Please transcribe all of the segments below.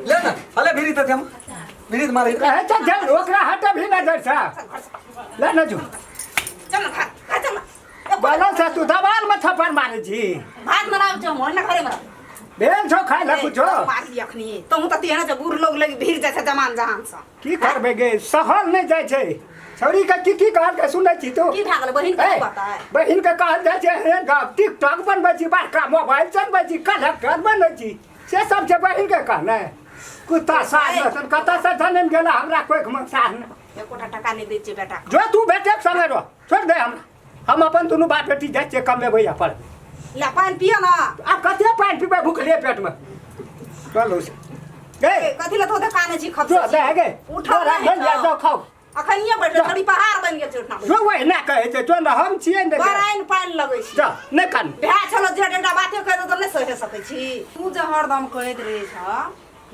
ले ना हले भिरी त हम भिरी त मारे कहै छ चल ओकरा हटबही नजर से ले न जो चल न घर घर चल न बोलो से तू दवाल में थप्पड़ मारे छी भात बनाबै छौ हम ना घरे में भेल छौ खाय लए कुछो मारली अखनी तहु तऽ तेहन छै बूढ़ लोग लग भीड़ जाइ छै जमान जहान सँ की करबै गे सहल नहि जाइ छै छौड़ी के की की कहल के सुनै छी तू की भए गेलै बहिन के ए, पता है बहिन के कहल जाइ छै एहन गप टिकटॉक बनबै छी बड़का मोबाइल चलबै छी कलेक्टर बनै छी से सब छै बहिन के कहने कुत्ता साथ नसन कतऽ से जनमि गेला हमरा कोइ साथ नहि एकोटा टका नहि दै छियै बेटा जो तू बेटे के संगे रह छोड़ि दे हमरा हम अपन दुनू बाप बेटी जाइ छियै कमेबै आ पढ़बै ले पानि पिय ना आब कते पानि पीबै भुखले पेटमे चलू गे कथी लए तो काने छी खप जो दे गे उठल तोरा नहि भेल जा छौ। जाओ खाओ अखनिये बैठल थोड़ी पहाड़ बनि गेल छै उठना जो वहिना कहै छै तो ने हम छियै ने बड़ आनि पानि लगै छै जा नहि कान भए छलो जे एकटा बाते कहि दो तऽ नहि सहि सकै छी तू जे हरदम कहैत रहै छह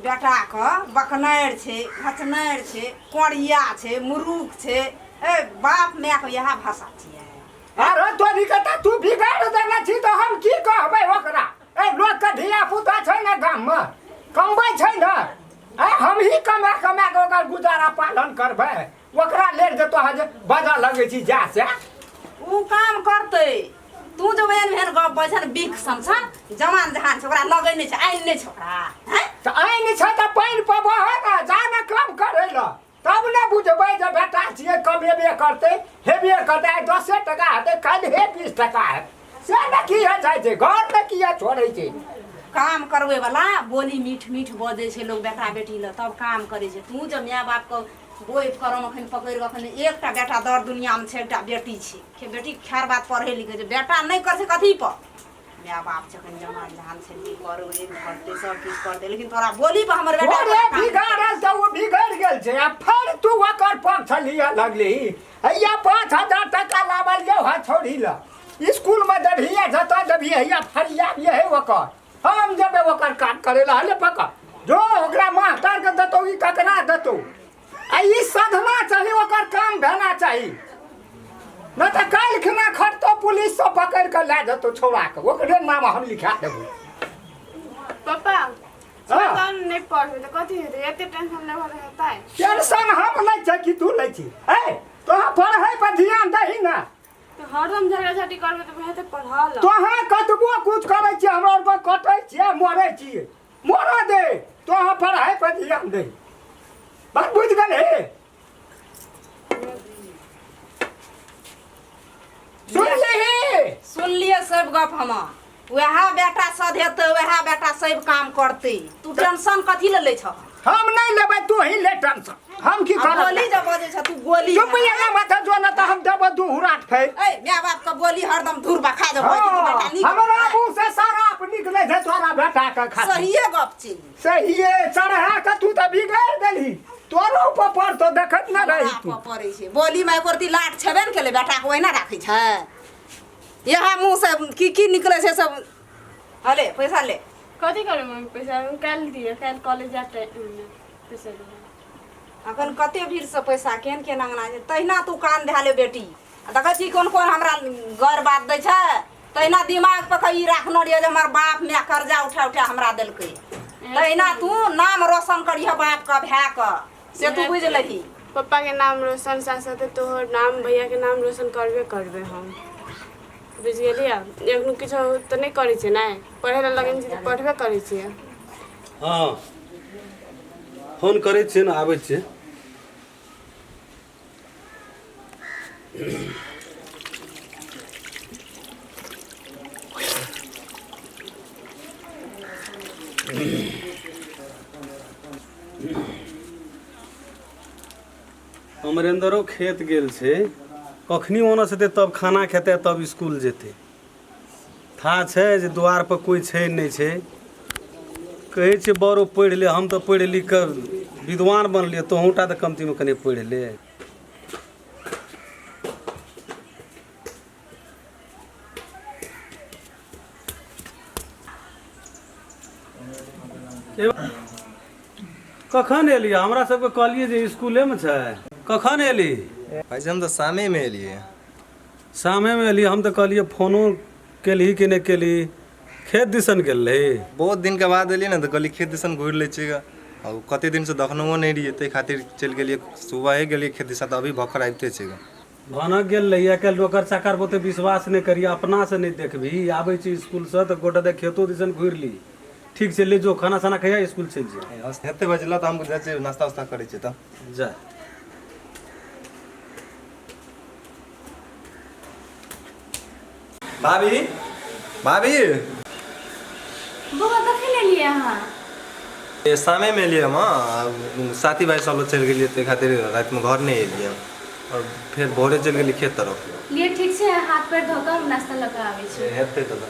बेटाके बकनारि छै घचनारि छै कोरिया छै मुरुख छै ए बाप मायके इएह भाषा छियै अरे तोरी के तऽ तू बिगाड़ देने छी तऽ हम की कहबै ओकरा ए लोक के धिया पुता छै ने गाममे कमबै छै ने ए हमही कमा कमा के ओकर गुजारा पालन करबै ओकरा लेल जे तोहर जे बजऽ लगै छी जा से ओ काम करतै तू जे एहन एहन गप बजै ने बिख सन छन जवान जहान छै ओकरा लगै नहि छै आनि नहि छै ओकरा हैं तऽ आनि छै तऽ पानि पबह ने जा ने काम करै लए तब ने बुझबै जे बेटा छियै कमेबे करतै हेबे करतै आइ दसे टका हेतै काल्हि हे 20 टका हेतै से ने किया जाइ छै घर ने किया छोड़ै छै काम करबै वाला बोली मीठ मीठ बजै छै लोग बेटा बेटी लए तब काम करै छै तू जब माय बापके बोइ करम अखन पकड़ि कऽ अखन एकटा बेटा दर दुनियामे छै एकटा बेटी छै के बेटी खैर बात पढ़ै लिखै छै बेटा नहि करै छै कथी पर माय बाप छै अखन जमान जहान छै ई करू ई करतै सब किछु करतै लेकिन तोरा बोली पर हमर बेटा ओरे बिगाड़ल तऽ ओ बिगड़ि गेल छै आ फेर तू ओकर पक्ष लिअ लगली हैया 5000 टका लावल यौ हा छोड़ी लए स्कूल में देबही या जतऽ देबही हैया फरिया भी है ओकर हम जेबै ओकर काज करै लए हले पकड़ जो ओकरा मास्टर के देतौ ई ककरा देतौ आ ई सधना चाही ओकर काम भेना चाही नहि तऽ काल्हि खिना खटतो पुलिस सब पकड़ि कऽ लए जेतौ छौड़ाके ओकरे नाम हम लिखा देबौ पापा हाँ। तहन नहि पढ़बै तऽ कथी हेतै एते टेंशन लेबऽ तऽ हेतै टेंशन हम लै छै कि तू लै छी ए तोहाँ पढ़ै पर ध्यान दही ना तऽ हरदम झगड़ा झाटी करबै तऽ हेतै पढ़ल तोहाँ कतबो कुछ करै छियै हमरा आरके कटै छियै मरै छियै मरऽ दे तोहाँ पढ़ाइ पर ध्यान दे बात बुझि गेलही सुनलिही सुनलियै सब गप हम वएह बेटा सधेतै वएह बेटा सब काम करतै तू टेंशन कथी लए लै छह हम नहीं लेबै तू ही ले टेंशन हम की आ करब गोली जब बजै छ तू गोली चुप ये मत जो न त हम देबो दू हुराट फेर ए माय बाप के बोली हरदम धूर बखा देबो तू बेटा नीक हमरा मुंह से शराब निकले छै तोरा बेटा के खातिर सहिए गप छी सहिए चढ़ा के तू तऽ बिगाड़ देलही तोरो ऊपर पर तो देखत न रही तू पड़ै छै बोली में एको रत्ती लाट छेबे ने केलै बेटा के ओहिना राखै छै इएह मुँह से की की निकलै छै सब हले पैसा ले कथी करबै मम्मी पैसा हम काल्हि दिअ काल्हि कॉलेज जा टाइममे पैसा दिअ अखन कते भीड़सँ पैसा केहन केहन अंगना छै तहिना तू कान धए ले बेटी आ देखै छी कोन कोन हमरा गैर बात दै छै तहिना दिमाग पर के ई राखने रहियै जे हमर बाप माय कर्जा उठा उठा हमरा देलकै तहिना तू नाम रोशन करिह बापके भायके से तू बुझि लही पप्पाके नाम रोशन साथ साथे तोहर नाम भैयाके नाम रोशन करबे करबै हम बुझि गेलियै एखनो किछो तऽ नहि करै छियै ने पढ़ै लए लगेने छियै तऽ पढ़बे करै छियै हँ फोन करै छियै ने आबै छियै अमरेंद्रो खेत गेल छै कखनी ओनऽ से तब खाना खेतै तब स्कूल जेतै था छै जे दुआर पर कोइ छै नहि छै कहै छै बड़ो पढ़ि ले हम तऽ पढ़ि लिख कऽ विद्वान बनलियै तोहूँ टा तऽ कमतीमे कनि पढ़ि ले कखन एली हमरा सबके कहलियै जे स्कूलेमे छै कखन एली भाईजी हम तऽ शामेमे एलियै शामेमे एली हम तऽ कहलियै फोनो केलही कि नहि केलही खेत दिसन गेल रही बहुत दिनके बाद एलियै ने तऽ कहलियै खेत दिसन घुरि लै छियै ग आ ओ कते दिनसँ देखनहुओ नहि रहियै, ताहि खातिर चलि गेलियै। सुबहे गेलियै खेत दिशा, तऽ अभी भखर आबिते छै। भनक गेल रहियै। आइ काल्हि नोकर चाकर पर ओते विश्वास नहि करियै, अपनासँ नहि देखबही। आबै छै इसकुलसँ तऽ गोटे दे खेतो दिसन घुरि ली। ठीक छै, ले जो, खाना साना खैया, इसकुल चलि जा। हेतै बजला तऽ हम जाइ छियै, नास्ता उस्ता करै छियै तऽ। जा। भाभी, भाभी। बौआ, कखन एलियै अहाँ? ए, शामेमे एलियै हम। आ, साथी भाइ सब लग चलि गेलियै, ताहि खातिर रातिमे घर नहि एलियै आओर फेर भोरे चलि गेलियै खेत तरफ। लिए, ठीक छै, हाथ पैर धो कऽ हम नाश्ता लऽ कऽ आबै छी। हेतै तऽ।